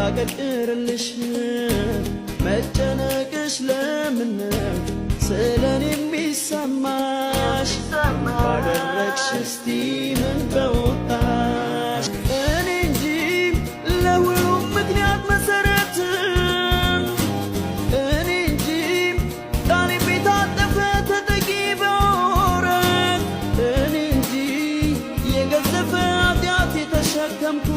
ላቀቅርልሽ መጨነቅሽ ለምን ነው ስለኔ የሚሰማሽ ባደረግሽ እስቲ ምን በወጣሽ እኔ እንጂ ለሁሉም ምክንያት መሰረት እኔ እንጂ ቃሌም የታጠፈ ተጠቂ በወረት እኔ እንጂ የገዘፈ ኃጢአት የተሸከምኩት።